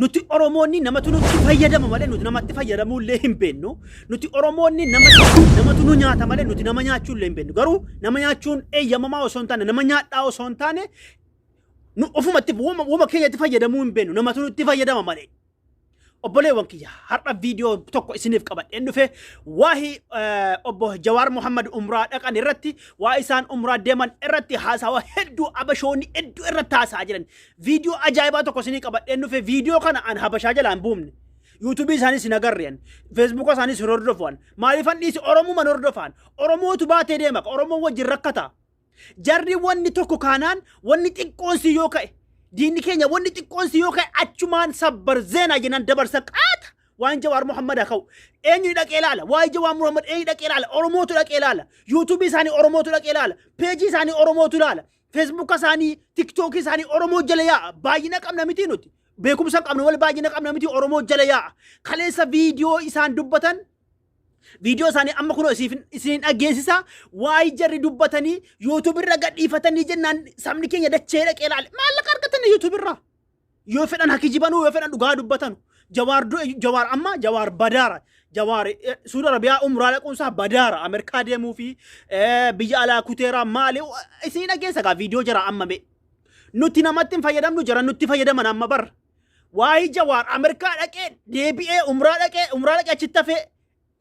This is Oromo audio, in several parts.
Nuti Oromoonni namatu nutti fayyadama malee nuti namatti fayyadamuu illee hin beeknu. Nuti Oromoonni namatu nu nyaata malee nuti nama nyaachuu illee hin beeknu. Garuu nama nyaachuun eeyyamamaa osoo hin taane, nama nyaadhaa osoo hin taane, nu ofumatti wama keenyatti fayyadamuu hin beeknu. Namatu nutti fayyadama malee. Obboleewwan kiyya, har'a viidiyoo tokko isiniif qabadheen dhufe. Waa'ee obbo Jawaar Muhammad Umraa dhaqan irratti, waa isaan Umraa deeman irratti haasawa hedduu abashoonni hedduu irratti haasa'aa jiran. Viidiyoo ajaa'ibaa tokko isinii qabadheen dhufe. Viidiyoo kana an habashaa jalaa hin buufne. Yuutuubii isaaniis hin agarreen. Feesbuuka isaaniis hin hordofan. Maaliifan dhiise? Oromuman hordofan. Oromootu baatee deema. Oromoon wajjin rakkata. Jarri wanni tokko kaanaan, wanni xiqqoon si yoo ka'e, diinni keenya wanni xiqqoon si yoo ka'e, achumaan sabbar zeenaa jennaan dabarsa qaata. Waan Jawaar Muhammad haa ka'u. Eenyu dhaqee ilaala? Waa'ee Jawaar Muhammad eenyu dhaqee ilaala? Oromootu dhaqee ilaala. Yuutuubii isaanii Oromootu dhaqee ilaala. Peejii isaanii Oromootu ilaala. Feesbuuka isaanii, Tiktookii isaanii Oromoo jala yaa'a. Baay'ina qabna miti nuti. Beekumsa qabna wal baay'ina qabna miti, Oromoo jala yaa'a. Kaleessa viidiyoo isaan dubbatan, viidiyoo isaanii amma kunoo isin dhageessisa. Waa'ee jarri dubbatanii YouTube irra gadhiifatanii jennaan sabni keenya dachee dhaqee ilaale. Maallaqa argatanii YouTube irraa. Yoo fedhan hakijibanuu, yoo fedhan dhugaa dubbatanu. Jawaar du'e, Jawaar amma Jawaar badaara. Jawaar Suudi Arabiyaa umraa dhaquun isaa badaara. Ameerikaa deemuu fi biyya alaa kuteeraa maali isin dhageessa gaa viidiyoo jara amma mee. Nuti namatti hin fayyadamnu, jara nutti fayyadaman amma bar. Waa'ee Jawaar Ameerikaa dhaqee deebi'ee umraa dhaqee achitti hafee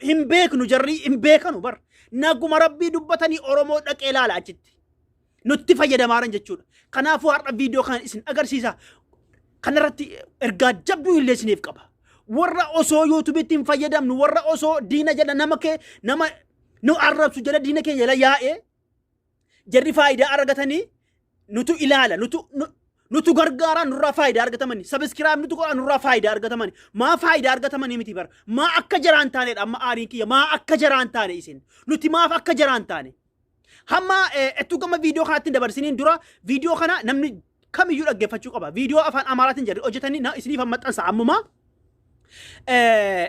hin beeknu, jarri hin beekanu bar. Naguma rabbii dubbatanii Oromoo dhaqee ilaala achitti. Nutti fayyadamaaran jechuudha. Kanaafuu har'a viidiyoo kana isin agarsiisa. Kanarratti ergaa jabduu illee isiniif qaba. Warra osoo yuutuubiitti hin fayyadamnu, warra osoo diina jala, nama kee nama nu arrabsu jala, diina keenya jala yaa'ee jarri faayidaa argatanii, nutu ilaala, nutu gargaaraa, nurraa faayidaa argatamanii, subscribe nutu godhaa, nurraa faayidaa argatamanii. Maa faayidaa argatamanii miti bara. Maa akka jaraan taanedha amma aariin kiyya. Maa akka jaraan taane isin, nuti maaf akka jaraan taane? Hamma ettuu gama viidiyoo kanatti hin dabarsiniin dura viidiyoo kana namni kamiyyuu dhaggeeffachuu qaba. Viidiyoo afaan Amaaraatiin jarri hojjetanii na isiniif maxxansa ammumaa.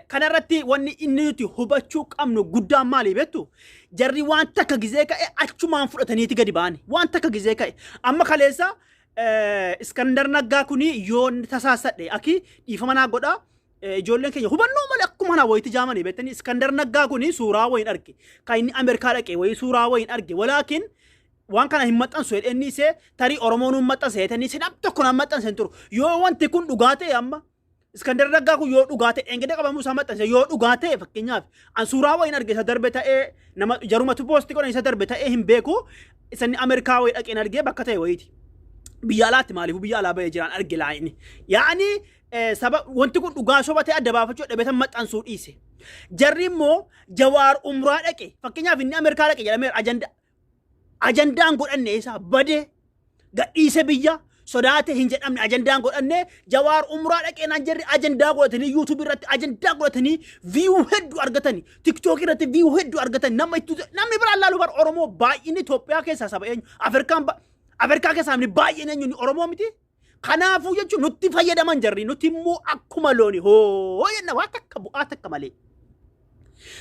Kanarratti wanni inni nuti hubachuu qabnu guddaan maali beektu? Jarri waan takka gizee ka'e achumaan fudhataniiti gadi ba'ani. Waan takka gizee ka'e. Amma kaleessa Iskandar Naggaa kuni yoo tasaasadhe aki dhiifama naa godhaa. Ijoolleen keenya hubannoo malee akkuma kanaa wayitti jaamanii beektanii. Iskandar Naggaa kuni suuraa wayiin arge. Kan inni Ameerikaa dhaqe wayii suuraa wayiin arge. Walaakin waan kana hin maxxansu jedhee inni isee tarii Oromoon hin maxxanse jedhee inni nam tokko nan maxxanse hin turu. Yoo wanti kun dhugaa ta'e, amma Iskandar Naggaa kun yoo dhugaa ta'e, engede qabamuu isaa maxxanse yoo dhugaa ta'e, fakkeenyaaf an suuraa wayiin arge, isa darbe ta'ee, nama jarumatu poostii godhan, isa darbe ta'ee hin beeku, isa inni Ameerikaa wayii dhaqeen argee bakka ta'e wayiiti. Biyya alaatti maaliifuu biyya alaa bahee jiraan arge laayini. Yaa'anii saba wanti kun dhugaa soba ta'e adda baafachuu dhabeetan maxxansuu dhiise. Jarri immoo Jawaar umraa dhaqe, fakkeenyaaf inni Ameerikaa dhaqe jedhameera, ajandaan godhanne isaa badee gadhiise, biyya sodaate hin jedhamne, ajandaan godhanne. Jawaar umraa dhaqee naan jarri ajandaa godhatanii yuutuubii irratti ajandaa godhatanii view hedduu argatanii, tiktookii irratti view hedduu argatanii, nama itti namni biraan laalu bar. Oromoo baay'inni Itoophiyaa keessaa saba eenyu? Afrikaa keessaa namni baay'een eenyu? Oromoo miti. Kanaafuu jechuun nutti fayyadaman jarri, nuti immoo akkuma looni hoo jenna waa takka bu'aa takka malee.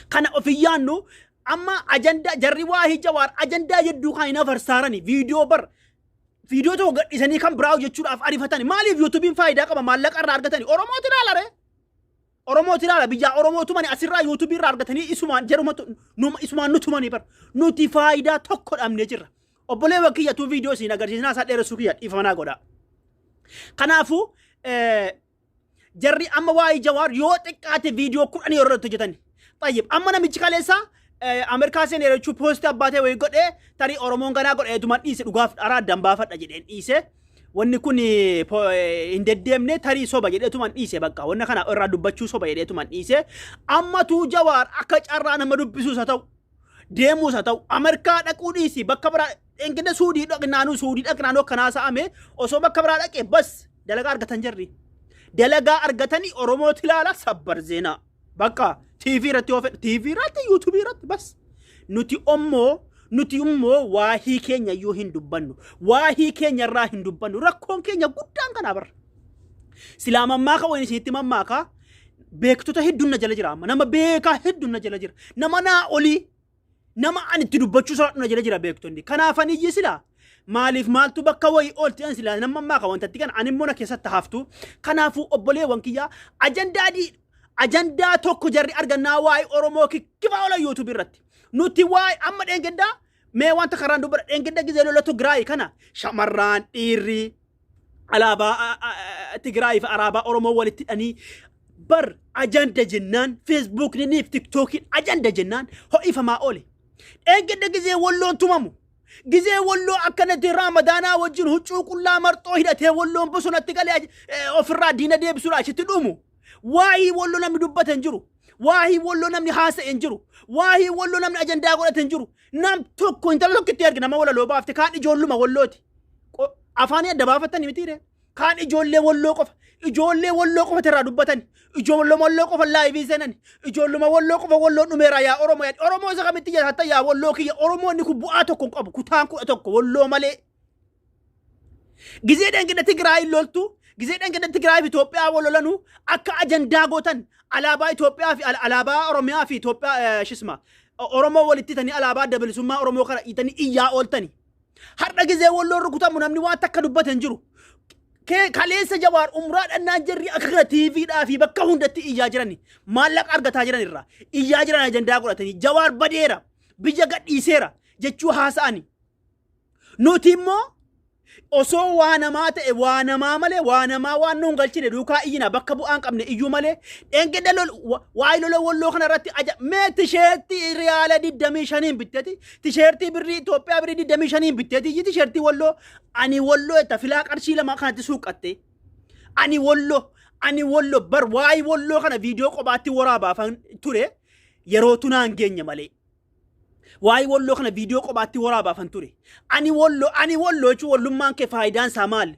Kana ofii yaannu. Amma ajandaa jarri waa'ee Jawaar ajandaa hedduu kan hin afarsaarani viidiyoo bar viidiyoo tokko gadhiisanii kan biraa hojjechuudhaaf arifatani. Maaliif? Yuutuubiin faayidaa qaba, maallaqa irraa argatani. Oromootu ilaala ree. Oromootu ilaala, biyyaa Oromoo tumani asirraa yuutuubii irraa argatanii isumaan jarumatu isumaan nu tumanii bar. Nuti faayidaa tokko dhabnee jirra. Obboleewwan kiyya, tuu viidiyoo isin agarsiisnaa isaa dheeressuu kiyya dhiifama naa godhaa. Kanaafuu jarri amma waa'ee Jawaar yoo xiqqaate viidiyoo 10 yeroo irratti hojjetan. Xayyib, amma namichi kaleessa Ameerikaa seenee jechuu poostii abbaa ta'e wayii godhee, tarii Oromoon ganaa godhee tuman dhiise, dhugaaf dharaa addaan baafadha jedheen dhiise. Wanni kun hin deddeemne, tarii soba jedhee tuman dhiise, bakka wanna kana irraa dubbachuu soba jedhee tuman dhiise. Ammatuu Jawaar akka carraa nama dubbisuus haa ta'u, deemuus haa ta'u, Ameerikaa dhaquu dhiisi, bakka biraa dheengadda Suudii dhaqnaanuu, Suudii dhaqnaanuu akkanaa sa'ame, osoo bakka biraa dhaqee bas dalagaa argatan jarri. Dalagaa argatanii Oromootu ilaala, sabbar zeenaa. Bakka TV irratti yoo fedhe TV irratti, YouTube irratti bas. Nuti immoo waahii keenya iyyuu hin dubbannu. Waahii keenya irraa hin dubbannu. Rakkoon keenya guddaan kanaa barra. Silaa mammaaka wayin isinitti mammaaka, beektota hedduun na jala jira amma. Nama beekaa hedduun na jala jira. Nama naa olii, nama ani itti dubbachuu sodaadhu na jala jira beektonni. Kanaafan iyyi silaa. Maaliif maaltu bakka wayii oolti an silaa nama ammaa ka wantatti kana ani immoo na keessatti haftu. Kanaafuu obboleewwan kiyyaa, ajandaa ajandaa tokko jarri argannaa waa'ee Oromoo kikkifaa oolan YouTube irratti. Nuti waa'ee amma dheengaddaa mee wanta karaan dubbadha. Dheengadda gizee lola Tigraay kana shamarraan dhiirri alaabaa Tigraay fi alaabaa Oromoo walitti hidhanii bar ajanda jennaan, Facebookni fi TikTokiin ajanda jennaan ho'ifamaa oole. Dheengadda gizee Walloon tumamu, gizee Walloo akkanatti Raamadaanaa wajjin huccuu qullaa marxoo hidhatee Walloon bosonatti galee ofirraa diina deebisuudha achitti dhumu, waa'ee Walloo namni dubbate hin jiru. Waa'ee Walloo namni haasa'e hin jiru. Waa'ee Walloo namni ajandaa godhate hin jiru. Nam tokko intala tokkitti arge nama walaloo baafte, kaan ijoolluma Wallooti. Afaanii adda baafattanii mitiire. Kaan ijoollee Walloo qofa. Ijoollee Walloo qofa irraa dubbatan. Ijoolluma Walloo qofa live seenan. Ijoolluma Walloo qofa Walloon dhumeera yaa Oromoo yaa Oromoo isa kamitti jedhatta yaa Walloo kiyya. Oromoonni kun bu'aa tokko hin qabu. Kutaan 11 Walloo malee. Gizee dheengadda Tigraay loltu, gizee dheengadda Tigraay fi Itoophiyaa wal lolanu akka ajandaa gootan alaabaa Itoophiyaa fi alaabaa Oromiyaa fi Itoophiyaa shisma Oromoo walitti hitanii alaabaa adda bilisummaa Oromoo kana hiitanii iyyaa ooltani. Har'a gizee Walloon rukutamu namni waan takka dubbate hin jiru. Kaleessa Jawaar umraa dhannaan jarri akka kana TVdhaa fi bakka hundatti iyyaa jirani, maallaqa argataa jiran irraa iyyaa jiran, ajandaa godhatanii Jawaar badeera, biyya gadhiiseera jechuu haasa'ani. Nuti immoo osoo waa namaa ta'e, waa namaa malee, waa namaa waan nuun galchine duukaa iyyina, bakka bu'aan qabne iyyuu malee. Dheengadda lol waa'ee lola Walloo kana irratti aja mee tisheertii riyaala 25n bitteeti, tisheertii birrii Itoophiyaa birrii 25n bitteeti iyyi, tisheertii Walloo ani Walloo jetta filaa qarshii 2 kanatti suuqqatte. Ani Walloo, ani Walloo bar waa'ee Walloo kana viidiyoo kophaatti waraabaafan ture, yeroo tunaan geenye malee. Waa'ee Walloo kana viidiyoo kophaatti waraabaafan ture. Ani Walloo, ani Walloo jechuun wallummaan kee faayidaan isaa maali?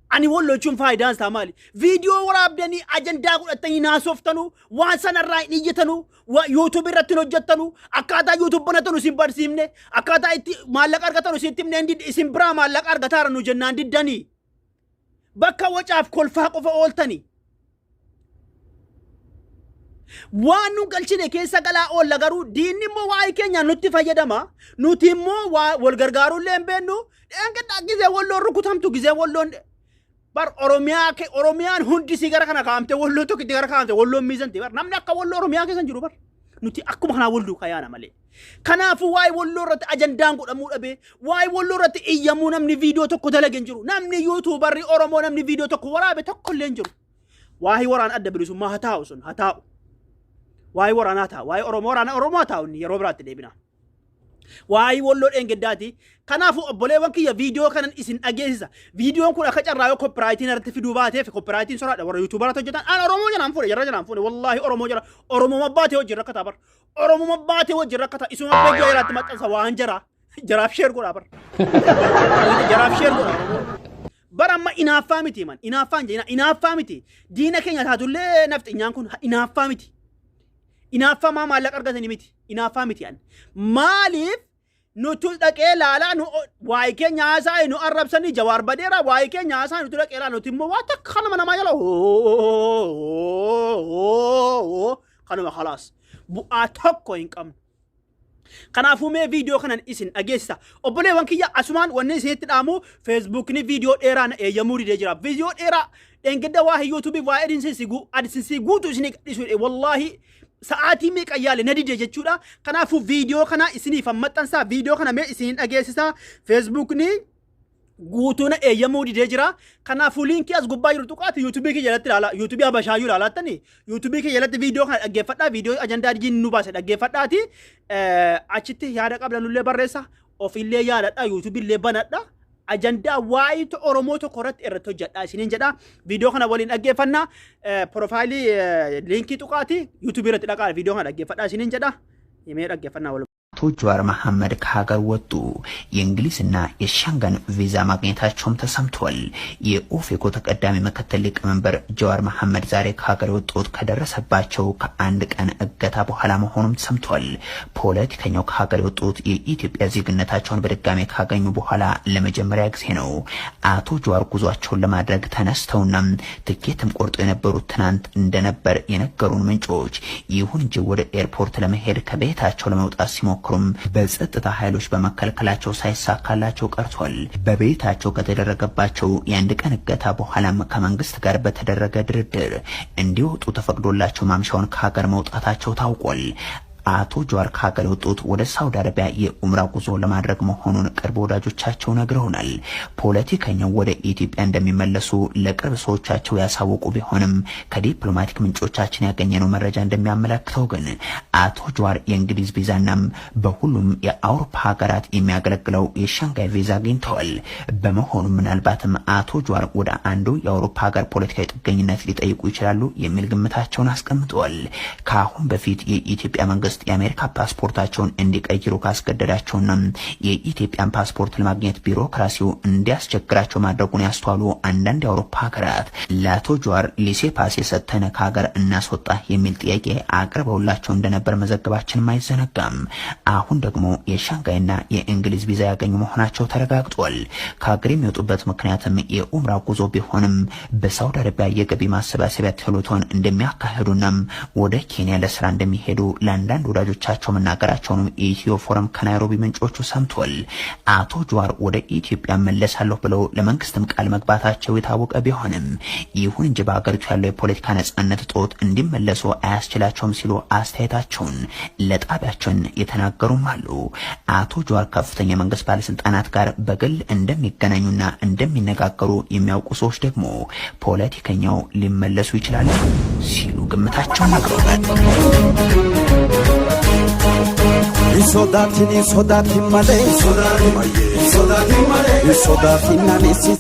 Ani Walloo jechuun faayidaan isaa maali? Viidiyoo waraabdanii ajandaa godhatanii naasoftanuu, waan sanarraa hin iyyatanuu, YouTube irratti hin hojjettanuu, akkaataa YouTube banatanu isin barsiifne, akkaataa itti maallaqa argatanu isin himne, isin biraa maallaqa argataara nu jennaan diddanii. Bakka wacaaf kolfaa qofa ooltanii. Waan nu galchine keessa galaa oolla, garuu diinni immoo waa'ee keenyaan nutti fayyadama. Nuti immoo wal gargaaruu illee hin beeknu. Dheengaddaa gizee Walloon rukutamtu, gizee Walloon bar Oromiyaa Oromiyaan hundi si gara kana kaa'amte, Walloon tokkitti gara kaa'amte, Walloon miizanti bar namni akka Walloo Oromiyaa keessa hin jiru bar. Nuti akkuma kanaa wal duukaa yaana malee. Kanaafuu waa'ee Walloo irratti ajandaan godhamuu dhabee, waa'ee Walloo irratti iyyamuu namni viidiyoo tokko dalage hin jiru. Namni YouTuberri Oromoo namni viidiyoo tokko waraabe tokko illee hin jiru. Waa'ee waraana adda bilisummaa haa taa'u, sun haa taa'u. Waa'ee waraanaa taa'u. Waa'ee Oromoo, waraana Oromoo haa taa'u, inni yeroo biraatti deebina. Waa'ee Walloo dheengaddaati. Kanaafuu obboleewwan kiyya, viidiyoo kanan isin dhageessisa. Viidiyoon kun akka carraa yoo copyrightiin irratti fiduu baateef, copyrightiin soraadha warra YouTuberatu hojjetan. An Oromoo jalaan fuudhe, jarra jalaan fuudhe. Wallaahi Oromoo jala Oromoo baatee wajjin rakkataa bar. Oromoo baatee wajjin rakkata. Isuma beekuu jalaatti maxxansa waan jaraa. Jaraaf share godhaa bar. Jaraaf share godhaa Oromoo. Bara amma inaaffaa miti man. Inaaffaan jedhina, inaaffaa miti. Diina keenya taatullee nafxinyaan kun inaaffaa miti. Inaaffaa maa maallaqa argatanii miti. Inaaffaa miti an. Maaliif nutu dhaqee laalaa, nu waa'ee keenya haasa'e, nu arrabsanii, Jawaar badeera, waa'ee keenya haasa'e, nutu dhaqee laalaa, nuti immoo waan takka kanuma namaa jala kanuma khalaas bu'aa tokko hin qabnu. Kanaafuu mee viidiyoo kanan isin dhageessisa. Obboleewwan kiyya, asumaan wanni isinitti dhaamu, Facebookni viidiyoo dheeraa na eeyyamuu didee jira. Viidiyoo dheeraa dheengadda waa'ee YouTubeii waa'ee AdSense guutuu isinii gadhiisuu, wallaahi sa'aatii meeqa yaale na dide jechuudha. Kanaafuu viidiyoo kana isiniif maxxansaa, viidiyoo kana mee isiniin dhageessisaa. Facebookni guutuu na eeyyamuu didee jira. Kanaafuu linkii as gubbaa jiru tuqaati YouTubeii kiyya jalatti ilaala. YouTubeii Habashaayyuu ilaalaattani. YouTubeii kiyya jalatti viidiyoo kana dhaggeeffadhaa. Viidiyoo ajandaa diinni nu baase dhaggeeffadhaati. Achitti yaada qabdanullee barreessa. Ofillee yaadadha. YouTubeii illee banadha. Ajandaa waa'ee Oromoo tokko irratti irratti hojjedha isiniin jedha. Viidiyoo kana waliin dhaggeeffannaa. Profileii linkii tuqaati. YouTubeii irratti dhaqaa, viidiyoo kana dhaggeeffadhaa isiniin jedha. Himee dhaggeeffannaa waliin. አቶ ጀዋር መሐመድ ከሀገር ወጡ። የእንግሊዝና የሸንገን ቪዛ ማግኘታቸውም ተሰምቷል። የኦፌኮ ተቀዳሚ ምክትል ሊቀመንበር ጀዋር መሐመድ ዛሬ ከሀገር የወጡት ከደረሰባቸው ከአንድ ቀን እገታ በኋላ መሆኑም ተሰምቷል። ፖለቲከኛው ከሀገር የወጡት የኢትዮጵያ ዜግነታቸውን በድጋሜ ካገኙ በኋላ ለመጀመሪያ ጊዜ ነው። አቶ ጀዋር ጉዟቸውን ለማድረግ ተነስተውና ትኬትም ቆርጦ የነበሩት ትናንት እንደነበር የነገሩን ምንጮች፣ ይሁን እንጂ ወደ ኤርፖርት ለመሄድ ከቤታቸው ለመውጣት ሲሞክሩ ቢሞክሩም በጸጥታ ኃይሎች በመከልከላቸው ሳይሳካላቸው ቀርቷል። በቤታቸው ከተደረገባቸው የአንድ ቀን እገታ በኋላም ከመንግስት ጋር በተደረገ ድርድር እንዲወጡ ተፈቅዶላቸው ማምሻውን ከሀገር መውጣታቸው ታውቋል። አቶ ጀዋር ከሀገር የወጡት ወደ ሳውዲ አረቢያ የኡምራ ጉዞ ለማድረግ መሆኑን ቅርብ ወዳጆቻቸው ነግረውናል። ፖለቲከኛው ወደ ኢትዮጵያ እንደሚመለሱ ለቅርብ ሰዎቻቸው ያሳወቁ ቢሆንም ከዲፕሎማቲክ ምንጮቻችን ያገኘነው መረጃ እንደሚያመለክተው ግን አቶ ጀዋር የእንግሊዝ ቪዛናም በሁሉም የአውሮፓ ሀገራት የሚያገለግለው የሸንጋይ ቪዛ አግኝተዋል። በመሆኑ ምናልባትም አቶ ጀዋር ወደ አንዱ የአውሮፓ ሀገር ፖለቲካዊ ጥገኝነት ሊጠይቁ ይችላሉ የሚል ግምታቸውን አስቀምጠዋል። ከአሁን በፊት የኢትዮጵያ መንግስት የአሜሪካ ፓስፖርታቸውን እንዲቀይሩ ካስገደዳቸውና የኢትዮጵያን ፓስፖርት ለማግኘት ቢሮክራሲው እንዲያስቸግራቸው ማድረጉን ያስተዋሉ አንዳንድ የአውሮፓ ሀገራት ለአቶ ጀዋር ሊሴ ፓሴ ሰጥተን ከሀገር እናስወጣ የሚል ጥያቄ አቅርበውላቸው እንደነበር መዘገባችንም አይዘነጋም። አሁን ደግሞ የሻንጋይና የእንግሊዝ ቪዛ ያገኙ መሆናቸው ተረጋግጧል። ከሀገር የሚወጡበት ምክንያትም የኡምራ ጉዞ ቢሆንም በሳውዲ አረቢያ የገቢ ማሰባሰቢያ ቴሌቶን እንደሚያካሂዱና ወደ ኬንያ ለስራ እንደሚሄዱ ለአንዳንድ ወዳጆቻቸው መናገራቸውንም ኢትዮ ፎረም ከናይሮቢ ምንጮቹ ሰምቷል። አቶ ጀዋር ወደ ኢትዮጵያ መለሳለሁ ብለው ለመንግስትም ቃል መግባታቸው የታወቀ ቢሆንም ይሁን እንጂ በሀገሪቱ ያለው የፖለቲካ ነጻነት እጦት እንዲመለሱ አያስችላቸውም ሲሉ አስተያየታቸውን ለጣቢያችን የተናገሩም አሉ። አቶ ጀዋር ከፍተኛ የመንግስት ባለስልጣናት ጋር በግል እንደሚገናኙና እንደሚነጋገሩ የሚያውቁ ሰዎች ደግሞ ፖለቲከኛው ሊመለሱ ይችላሉ ሲሉ ግምታቸውን ነግረውናል። Sodaatin sodaatin malee, sodaatin malee, sodaatin ani.